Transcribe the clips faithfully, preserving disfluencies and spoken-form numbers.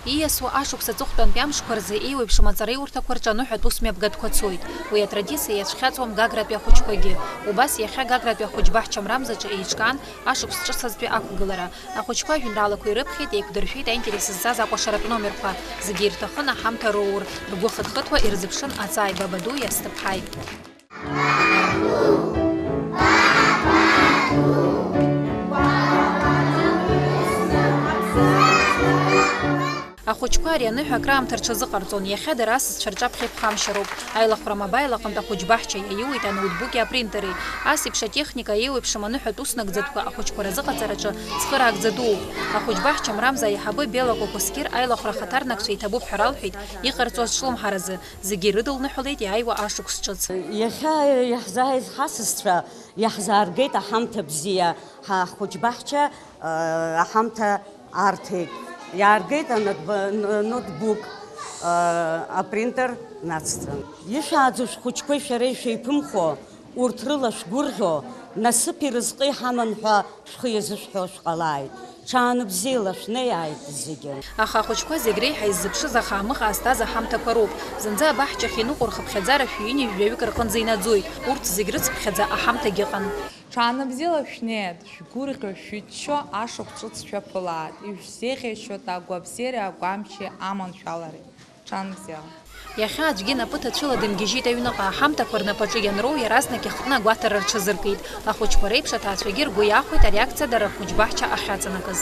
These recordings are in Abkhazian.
Ииасуа ашықәс аҵыхәтәантәи амшқәа рзы еиуеиԥшым аҵараиурҭақәа рҿы аныҳәатә усмҩаԥгатәқәа цоит. Уи атрадициа иацәхьаҵуам Гагратәи ахәыҷқәагьы. Убас иахьа Гагратәи ахәыҷбаҳча Мрамзаҿы еиҿкаан ашықәс ҿыцазтәи ақәгылара. Ахәыҷқәа ажәеинраалақәа ирыԥхьеит, еиқәдыршәеит аинтерес зҵаз акәашаратә номерқәа. Зегьы ирҭахын аҳамҭа роур, ргәы хыҭхыҭуа ирзыԥшын аҵааигәа Бадуи Асҭыԥҳаи. Ахәыҷқәа ари аныҳәа акраамҭа рҽазыҟарҵон, иахьа дара асасцәа рҿаԥхьа иԥхамшьароуп. Аилахәра мобаил аҟынтә ахәыҷбаҳча иаиуеит аноутбуки апринтери. Ас еиԥш атехника еиуеиԥшым аныҳәатә уснагӡатәқәа ахәыҷқәа разыҟаҵараҿы цхыраагӡа дууп. Ахәыҷбаҳча Мрамза аиҳабы Бела Кокоскир аилахәра ахаҭарнакцәа иҭабуп ҳәа ралҳәеит, иҟарҵо азҿлымҳаразы. Зегьы ирыдылныҳәалеит иааиуа ашықәс ҿыц. Иахьа иаҳзааиз ҳасасцәа иаҳзааргеит аҳамҭа бзиа, ҳа ҳхәыҷбаҳча, э, аҳамҭа арҭеит. Иааргеит анотб-, н-, ноутбук, э, апринтер нацҵан. Ишәааӡо шәхәыҷқәеи шәареи шәеиԥымхо, урҭ рыла шәгәырӷьо, насыԥи рызҟи ҳаман ҳәа шәхы иазышәҳәо шәҟалааит. Ҽаанбзиала шәнеиааит зегьы. Аха ахәыҷқәа зегь реиҳа иззыԥшыз ахаамыҟаа зҭаз аҳамҭақәа роуп. Зынӡа абаҳчахь иныҟәо рхыԥхьаӡара шәҩынҩажәаҩык рҟынӡа инаӡоит. Урҭ зегь рыцыԥхьаӡа аҳамҭагь ыҟан. Ҽаанбзиала шәнеит, шәгәырӷьо, шәыччо ашықәс ҿыц шәаԥылааит, ишәзеиӷьасшьоит агәабзиареи агәамчи аманшәалареи. Ҽаанбзиала. Иахьа аӡәгьы напы ҭацәыла дымгьежьит аҩныҟа, аҳамҭақәа рнапаҿы ианроу иаразнак ихтны агәаҭара рҽазыркит. Ахәыҷқәа реиԥш аҭаацәагьы ргәы иахәеит ари акциа дара рхәыҷбаҳча ахьаҵанакыз.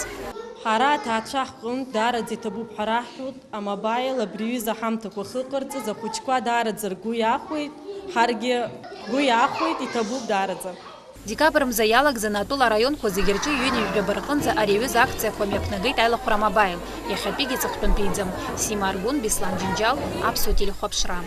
Ҳара аҭаацәа ҳҟынтә даараӡа иҭабуп ҳәа раҳҳәоит, амобаил абри аҩыза аҳамҭақәа ахьыҟарҵаз ахәыҷқәа даараӡа ргәы иахәеит, ҳаргьы ҳгәы иахәеит, иҭабуп даараӡа. Декабр мза иалагӡаны атәыла араионқәа зегьы рҿы ҩынҩажәаба рҟынӡа ари аҩыза акциақәа мҩаԥнагеит Аилахәра Мобаил. Иахьатәигьы ҵыхәтәантәиӡам. Сима Аргәын, Беслан Џьынџьал, Аԥсуа телехәаԥшра.